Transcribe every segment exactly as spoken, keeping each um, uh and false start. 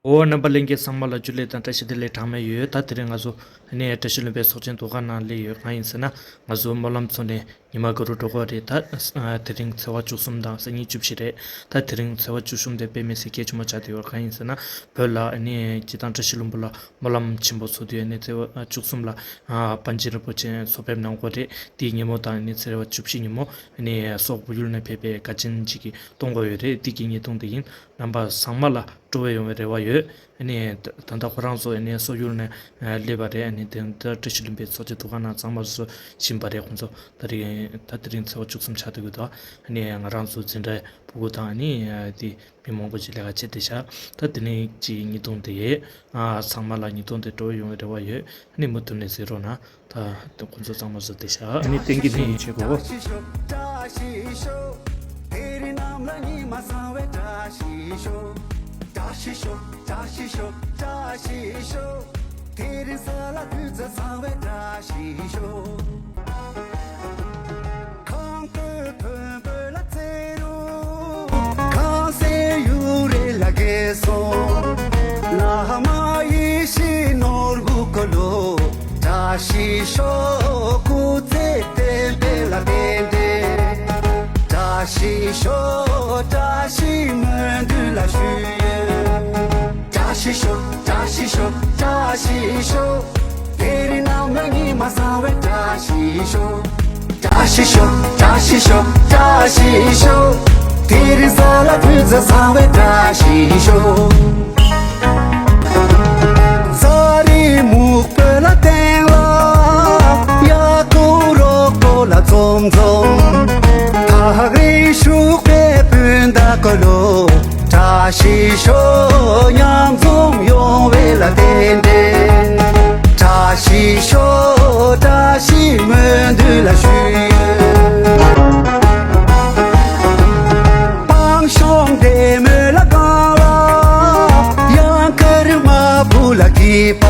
འོ། རྣམ་པ་ལྷན་རྒྱས་ཚང་མ་ལ་ཇུ་ལེ་དང་བཀྲ་ཤིས་བདེ་ལེགས་གྲངས་མེད་ཡོད། ད་དེ་རིང་ང་ཚོ་ནས་བཀྲ་ཤིས་ལྷུན་པོའི་ཚོགས་ཆེན་འདུ་ཁང་ནང་སླེབས་ཡོད། གང་ཡིན་ཟེར་ན། ང་ཚོ་སྨོན་ལམ་ཚོགས་ནས་ཉི་མ་ག་རུ་འགྲོ་གི་རེད། ད་དེ་རིང་ཚེས་པ་བཅུ་གསུམ་དང་སང་ཉིན་བཅུ་བཞི་རེད། ད་དེ་རིང་ཚེས་པ་བཅུ་གསུམ་དེ་དཔེ་མི་སྲིད་གལ་ཆེན་པོ་ཆགས་བསྡད་ཡོད། གང་ཡིན་ཟེར་ན། བོད་ལ་ནས་སྤྱིར་བཏང་བཀྲ་ཤིས་ལྷུན་པོ་ལ་སྨོན་ལམ་ཆེན་པོ་ཚོགས་དུས་ནས་ཚེས་པ་བཅུ་གསུམ་ལ་པཎ་ཆེན་རིན་པོ་ཆེ་ཚོགས་ཕེབས་གནང་གི་རེད། དེའི་ཉིན་མོ་དང་ནས་ཚེས་པ་བཅུ་བཞི་ཉིན་མོ་ནས་སོག་པོ་ཡུལ་ནས་ཕེབས་པའི་དགའ་ཆེན་ཅིག་གི་གཏོང་གི་ཡོད་རེད། དེ་གི་ཉིས་སྟོང་དེ་ཡིན། རྣམ་པ་ཚང་མ་ལ་སྤྲོ་བ་ཡོང་བའི་རེ་བ་ཡོད། ཨ་ནི་ད་ད་ལྟ་ཁོ་རང་ཚོ་ཨ་ནི་སོག་ཡུལ་ནས་ཨ་སླེབས་པ་རེད། ཨ་ནི་དེ་ད་བཀྲ་ཤིས་ལྷུན་པོའི་ཚོགས་ཆེན་འདུ་ཁང་ནང་གཙང་མ་བཟོ་བཞིན་པ་རེད། ཁོང་ཚོ་ད་རིང་ད་དེ་རིང་ཚེས་པ་བཅུ་གསུམ་ཆགས་བསྡད་ཀྱི་འདུག་ཨ་ནི་ང་རང་ཚོ་འཛིན་གྲྭའི་ཕྲུ་གུ་དང་ཨ་ནི་ཨ་དེ་མི་མང་པོ་ཅིག་ལས་ཀ་བྱེད་བསྡད་ཤག་ད་དེ་ནས་ཅིག་ཉིས་སྟོང་དེ་ཡས་ཨ་ཚང་མ་ལ་ཉིས་སྟོང་དེ་སྤྲོ་བ་ཡོང་བའི་རེ་བ་ཡོད། ཨ་ནི་མུ་མཐུད་ནས་གཟིགས་རོགས་གནང་། ད་ཁོང་ཚོ་གཙང་མ་བཟོ་བསྡད་ཤག་ཨ་ནི་ཏན་གི་ནི་བྱེད་དགོས། བཀྲ་ཤིས་ཤོག། དེ་རིང་གནམ་ལ་ཉི་མ་བཟང་བས་བཀྲ་ཤིས་ཤོག། བཀྲ་ཤིས་ཤོག། བཀྲ་ཤིས་ཤོག། བཀྲ་ཤིས་ཤོག། དེ་རིང་ས་ལ་དུས་ཚོད་བཟང་བས་བཀྲ་ཤིས་ཤོག། ཁང་པའི་མཐོན་པོ་ལ་རྩེ་རུ། ཁང་སེང་གཡུ་རལ་ལ་གས་སོང་། བླ་མ་ཡེ་ཤེས་ནོར་བུ་ཀུ་ལོ། བཀྲ་ཤིས་ཤོག། སྐུ་ཚེ་བརྟན་པའི་ལ་རྟེན་འབྲེལ། བཀྲ་ཤིས་ཤོག། བཀྲ་ཤིས་སྨོན་འདུན་ལ་ཞུ་ཡོད། བཀྲ་ཤིས་ཤོག། བཀྲ་ཤིས་ཤོག། བཀྲ་ཤིས་ཤོག། དེ་རིང་གནམ་ལ་ཉི་མ་བཟང་བས་བཀྲ་ཤིས་ཤོག། བཀྲ་ཤིས་ཤོག། བཀྲ་ཤིས་ཤོག། བཀྲ་ཤིས་ཤོག། དེ་རིང་ས་ལ་དུས་ཚོད་བཟང་བས་བཀྲ་ཤིས་ཤོག། ཚ་རེ་སྨུག་པོ་ལ་སྟེང་ལ། ཡ་ཀོ་རོག་པོ་ལ་འཛོམས་འཛོམས། ཐག་རིང་ཤུག་པའི་སྤུན་ཟླ་ཀུ་ལོ། བཀྲ་ཤིས་ཤོག། མཉམ་འཛོམས་ཡོང་བའི་ལ་རྟེན་འབྲེལ། བཀྲ་ཤིས་ཤོག། བཀྲ་ཤིས་སྨོན་འདུན་ལ་ཞུ་ཡོད། སྤང་གཤོང་འདྲེ་མོ་ལ་གང་ལ། གཡང་དཀར་དམར་པོ་ལ་སྐྱིད་པ།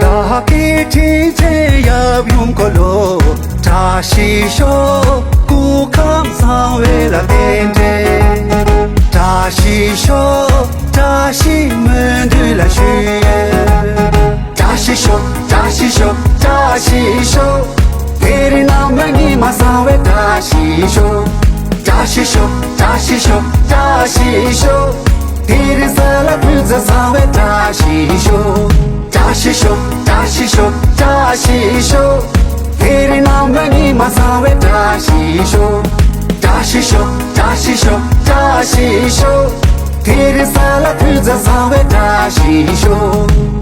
བདག་གི་དྲིན་ཅན་ཡབ་ཡུམ་ཀུ་ལོ། བཀྲ་ཤིས་ཤོག། སྐུ་ཁམས་བཟང་བའི་ལ་རྟེན་འབྲེལ། བཀྲ་ཤིས་ཤོག། བཀྲ་ཤིས་སྨོན་འདུན་ལ་ཞུ་ཡོད། བཀྲ་ཤིས་ཤོག། བཀྲ་ཤིས་ཤོག། བཀྲ་ཤིས་ཤོག། དེ་རིང་གནམ་ལ་ཉི་མ་བཟང་བས་བཀྲ་ཤིས་ཤོག། བཀྲ་ཤིས་ཤོག། བཀྲ་ཤིས་ཤོག། བཀྲ་ཤིས་ཤོག། དེ་རིང་ས་ལ་དུས་ཚོད་བཟང་བས་བཀྲ་ཤིས་ཤོག། བཀྲ་ཤིས་ཤོག། བཀྲ་ཤིས་ཤོག། བཀྲ་ཤིས་ཤོག། དེ་རིང་གནམ་ལ་ཉི་མ་བཟང་བས་བཀྲ་ཤིས་ཤོག། བཀྲ་ཤིས་ཤོག། བཀྲ་ཤིས་ཤོག། བཀྲ་ཤིས་ཤོག། དེ་རིང་ས་ལ་དུས་ཚོད་བཟང་བས་བཀྲ་ཤིས་ཤོག།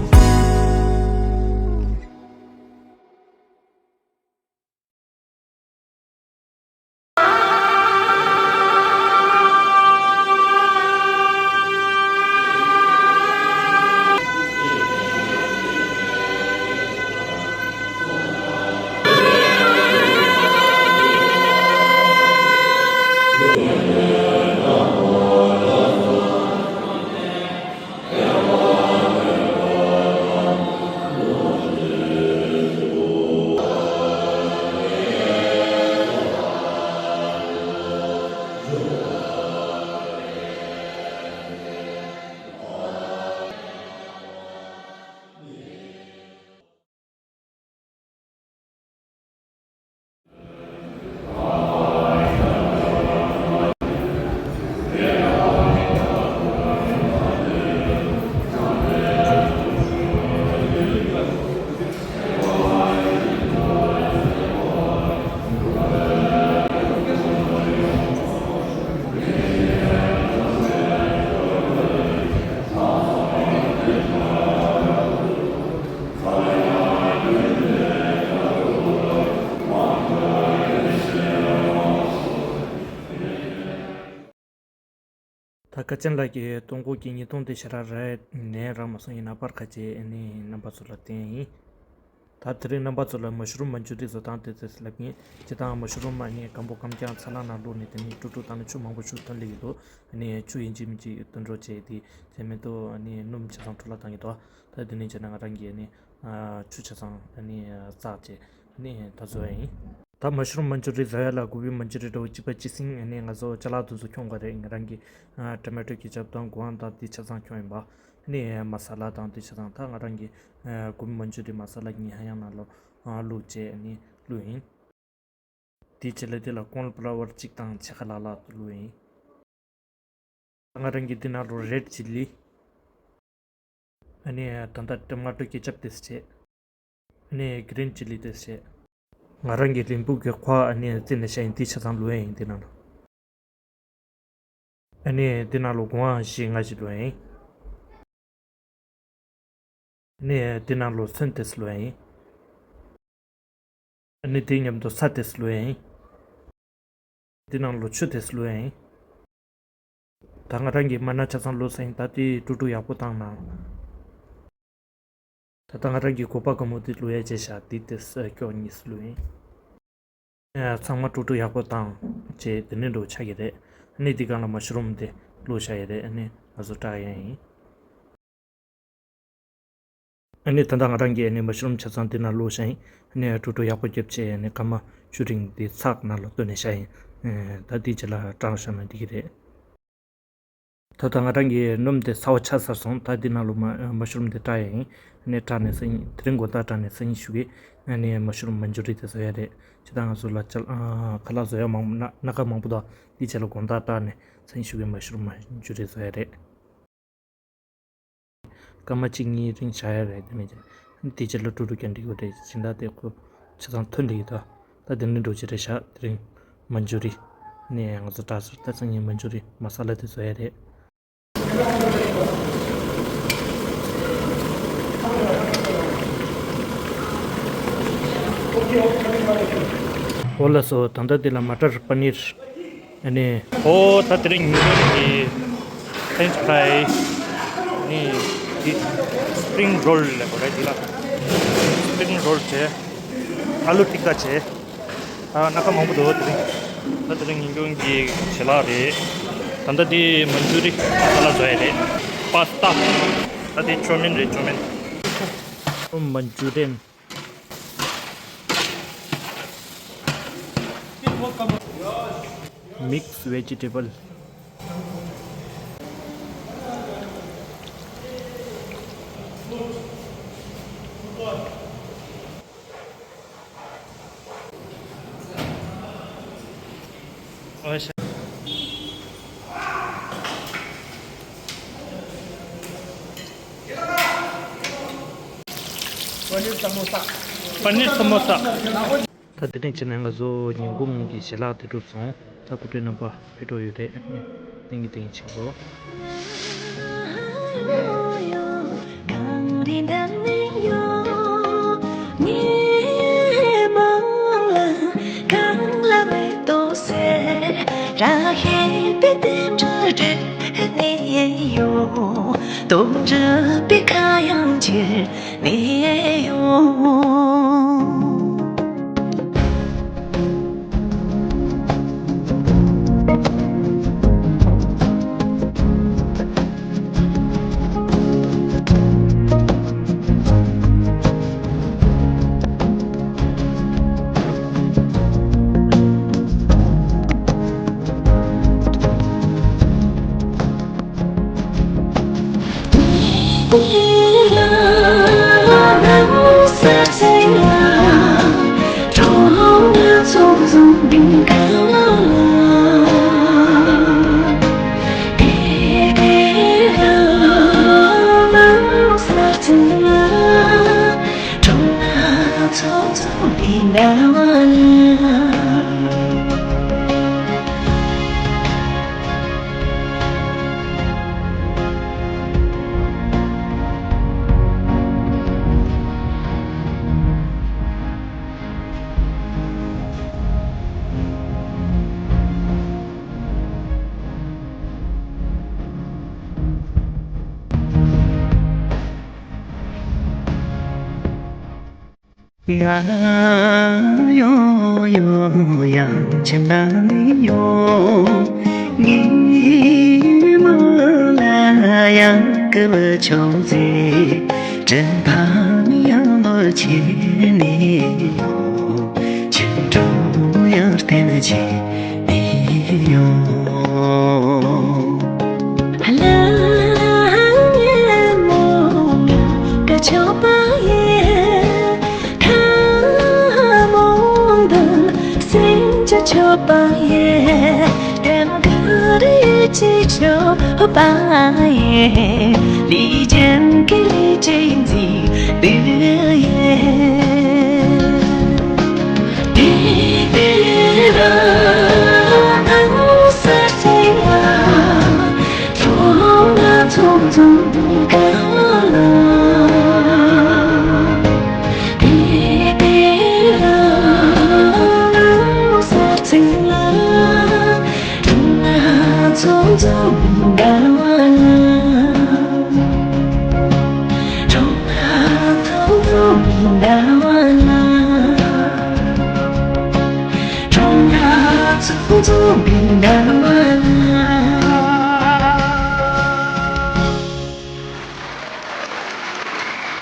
ད་དགའ་ཆེན་ལགས་ཀྱིས་གཏོང་སྒོ་གི་ཉིས་སྟོང་དེ་ཞེ་དྲག་རག་ནས་རག་མ་སོང་། ཡིན་ན་པར་ཁ་ཅིག་ཨ་ནི་རྣམ་པ་ཚོ་ལ་བསྟན་ཡིན། ད་དེ་རིང་རྣམ་པ་ཚོ་ལ་མ་ཤུ་རུམ་མ་འཇུ་དེ་བཟོ་སྟངས་དེ་ཚོ་ལབ་ཡིན། སྤྱིར་བཏང་མ་ཤུ་རུམ་ཨ་ནི་སྒམ་པོ་སྒམ་རྐྱང་ཚ་ལང་ནང་བླུགས་ནས་དེ་ནས་དཀྲུག་དཀྲུག་བཏང་ནས་ཆུ་མང་པོ་ཞིག་བཏོན་སླེབས་ཀྱི་འདུག་ཨ་ནི་ཆུ་ཡིན་གཅིག་མིན་གཅིག་བཏོན་རོགས་བྱས། དེ་དེ་མིན་དུ་ཨ་ནི་སྣུམ་ཆ་ཚང་འཕྲོ་བརླག་བཏང་གི་འདུག་ད་དེ་ནས་བྱས་ན་ང་རང་གིས་ཨ་ནི་ཆུ་ཆ་ཚང་ཨ་ནི་བཙགས་བྱས་ཨ་ནི་ད་བཟོ་ཡ་ཡིན། ད་མ་ཤུ་རུམ་མན་ཇུ་རི་བཟོ་ཡ་ལ་གོ་བི་མན་ཇུ་རི་འདྲ་བོ་གཅིག་པ་གཅིག་སྲིང་ཨ་ནི་ང་ཚོ་ཅ་ལག་དེ་ཚོ་ཁྱོང་དགོས་རེད། ང་རང་གི་ཨ་ཊོ་མེ་ཊོ་ཀེ་ཅབ་དང་གོ་ཨང་དང་དེ་ཆ་ཚང་ཁྱོང་ཡིན་པ། ཨ་ནི་མ་ས་ལ་དང་དེ་ཆ་ཚང་ད་ང་རང་གི་ཨ་གོ་བི་མན་ཇུ་རི་མ་ས་ལ་གཉིས་ཧ་ཡང་ནང་ལོ་ཨ་བླུགས་བྱས་ཨ་ནི་བླུགས་ཡིན། དེའི་རྗེས་ལ་དེ་ལ་ཀོན་ཕ་ལ་ཝར་གཅིག་དང་ཕྱེད་ཀ་ལྷག་ལྷག་བླུགས་ཡིན། ང་རང་གིས་འདི་ནང་ལོ་རེཌ་ཅི་ལི། ཨ་ནི་ད་ལྟ་ཊོ་མ་ཊོ་ཀེ་ཅབ་དེ་བྱས། ཨ་ནི་གི་རིན་ཅི་ལི་དེ་བྱས། ང་རང་གིས་ལིམ་བུ་གི་ཁོག་ཨ་ནི་བཙིར་ནས་བཞག་ཡིན། དེ་ཆ་ཚང་བླུགས་ཡ་ཡིན་འདི་ནང་ལ། ཨ་ནི་འདི་ནང་ལོ་གོ་ཨང་བཞི་ལྔ་ཞིག་བླུགས་ཡ་ཡིན། ཨ་ནི་འདི་ནང་ལོ་ཚོན་དེ་བླུགས་ཡ་ཡིན། ཨ་ནི་དེ་མཉམ་དུ་ས་དེ་བླུགས་ཡ་ཡིན། འདི་ནང་ལོ་ཆུ་དེ་བླུགས་ཡ་ཡིན། ད་ང་རང་གིས་མ་ན་ཆ་ཚང་བླུགས་ཡ་ཡིན། ད་དེ་དཀྲུག་དཀྲུག་ཡག་པོ་བཏང་ན། ད་ལྟ་ང་རང་གིས་གོ་པ་ག་མོ་དེ་བླུགས་ཡ་བྱས་བཞག་དེ་དེ་ས་ཀྱོག་གཉིས་བླུགས་ཡིན། ཨ་ཚང་མ་དཀྲུག་དཀྲུག་ཡག་པོ་བཏང་བྱས་དེ་ནས་འགྲོ་ཆགས་ཀྱི་རེད། ཨ་ནི་དེ་སྒང་ལ་མ་ཤུ་རུམ་དེ་བླུགས་བཞག་ཡ་རེད། ཨ་ནི་ང་ཚོ་སྐྲག་ཡ་ཡིན། ཨ་ནི་ད་ལྟ་ང་རང་གིས་ཨ་ནི་མ་ཤུ་རུམ་ཆ་ཚང་འདི་ནང་བླུགས་བཞག་ཡིན། ཨ་ནི་དཀྲུག་དཀྲུག་ཡག་པོ་བརྒྱབ་བྱས་ཨ་ནི་སྐར་མ་བཅུ་རིང་འདི་ཚགས་ནང་ལ་བཏོན་ནས་བཞག་ཡིན། ཨ་ད་འདི་རྗེས་ལ་སྐྲག་བཞག་ན་འགྲིག་གི་རེད། ད་ལྟ་ང་རང་གིས་སྣུམ་དེ་ཚ་བོ་ཆགས་ཚར་སོང་། ད་འདི་ནང་ལོ་མ་མ་ཤུ་རུམ་དེ་བཀྲ་ཡ་ཡིན། ཨ་ནི་བཀྲ་ནས་སང་ཉིན་དེ་རིང་དགོང་དག་བཀྲ་ནས་སང་ཉིན་ཞུ་གི། ཨ་ནི་མ་ཤུ་རུམ་མན་ཇུ་རི་དེ་བཟོ་ཡ་རེད། ཇི་ལྟར་ང་ཚོ་ལ་ཅ་ལག་ཨ་ཁ་ལག་བཟོ་ཡ་མང་སྣ་སྣ་ཁ་མང་པོ་འདུག་འདི་རྗེས་ལ་དགོང་དག་བཀྲ་ནས་སང་ཉིན་ཞུ་གི་མ་ཤུ་རུམ་མན་ཇུ་རི་བཟོ་ཡ་རེད། སྐར་མ་གཅིག་གཉིས་རིང་བཞག་ཡ་རེད། དེ་ནས་ཀྱང་དེ་རྗེས་ལ་དཀྲུག་དཀྲུག་རྒྱག་འགྲིག་གི་རེད། སྦྱིན་བདག་དེ་ཁོ་ཆ་ཚང་ཐོན་འགྲིག་གི་འདུག་ད་དེ་ནས་འགྲོ་གི་རེད་ཤག་དེ་རིང་མན་ཇུ་རི་ནས་ང་ཚོ་དྲག་ཟེར། ད་སང་ཉིན་མན་ཇུ་རི་མ་ས་ལ་དེ་བཟོ་ཡ་རེད། འོ་ལགས་སོ། ད་ལྟ་འདི་ལ་མ་ཊར་པ་ནིར། ཨ་ནི། ཨོ་ད་དེ་རིང་ཉིན་གུང་གི་ཕེན་ཕྲའི། ཨ་ནི་འདི་སི་པི་རིང་རོལ་ལབ་དགོས་རེད་འདི་ལ། སི་པི་རིང་རོལ་བྱས། ཨ་ལུ་ཏིག་ཏ་བྱས། ད་སྣ་ཁ་མང་པོ་འདུག་དེ་རིང་། ད་དེ་རིང་ཉིན་གུང་གི་ཞལ་ལག་རེད། ད་ལྟ་འདི་མན་ཇུ་རི་མ་ས་ལ་བཟོ་ཡ་རེད། པ་སི་ཏ། ད་འདི་ཅོ་མིན་རེད་ཅོ་མིན། མན་ཇུ་རི་ཡན། Mix vegetable. Paneer समोसा। पनीर समोसा। ད་དེ་ནས་བྱས་ནས་ང་ཚོ་ཉིན་གུང་གི་ཞལ་ལག་དེ་གྲུབ་སོང་། ད་སྐུ་མགྲོན་རྣམ་པ་ཕེབས་འགྲོ་ཡོད་རེད། ཏིང་གི་ཏིང་ཆེན་པོ། བསྟན་བྱས་ནས་ཡོང་། ལ་ཉལ་མོ་ཀ་ཆོག་པ་ཡེ། ཁ་མོ་འདི་སེམས་ཀྱི་ཆོག་པ་ཡེ། དེམ་ག་རེ་ཅི་ཆོག་པ་ཡེ། ལི་ཅན་གི་ལི་ཅན་ཟི་དུ་ཡེ། དེ་དེ་ར་ང་ས་སེ་ཡ། ཁྱོད་ང་ཚོ་ཚོ་ག་ལ།